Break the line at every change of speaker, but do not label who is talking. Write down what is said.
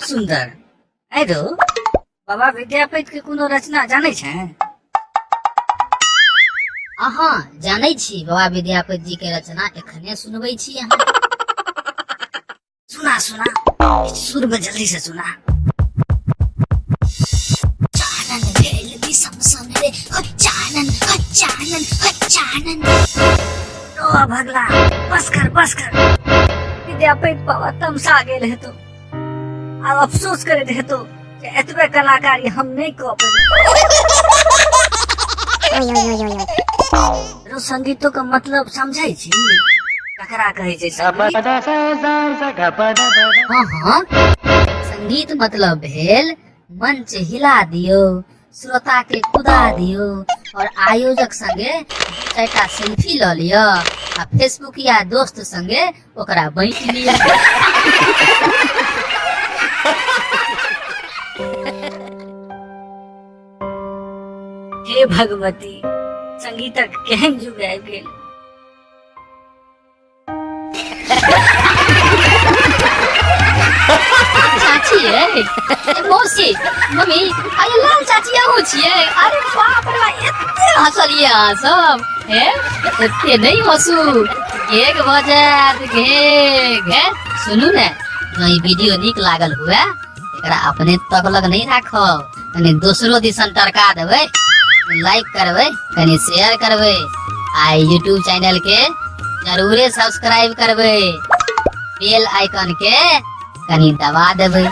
सुंदर। आइ रौ, बाबा विद्यापति के कोनो रचना जानै छै?
अहाँ जानै छी बाबा विद्यापति जी के रचना? एखने सुनबै छी अहाँ।
सुना सुना, सुर में जल्दी से सुना।
चानन भेल विषम सन रे हो चानन, हो चानन, हो चानन।
ओ भगला, बस कर, बस कर। विद्यापति बाबा तमसा गेल हेतो आ अफसोस करैत हेतो जे एतबे कलाकारी हम नहि कऽ पेलहुँ। रो, संगीतो के मतलब समझै छी? ककरा कहै छै संगीत?
हाँ, संगीत मतलब भेल मंच हिला दियौ, श्रोता के कुदा दियौ और आयोजक संगे 4टा सेल्फी लऽ लिअ आ फेसबुक या दोस्त संगे ओकरा बाँटि लिअ।
हे भगवती, संगीतक केहन युग आबि गेल।
चाची यै, ए मौसी, मम्मी, आये लाल चाची अहूँ छियै? अरे बाप रे बा, एते हँसलियै अहाँ सब? हे, एते नहि हँसू, घेघ भऽ जायत घेघ। हे सुनू ने, जँ ई वीडियो नीक लागल हुए, एकरा अपने तक लग नहि राखब, कनि दोसरो दिसन टरका देबै। लाइक करबै, कनि शेयर करबै आ यूट्यूब चैनल के जरूरे सब्सक्राइब करबै, बेल आइकन के कनि दबा देबै।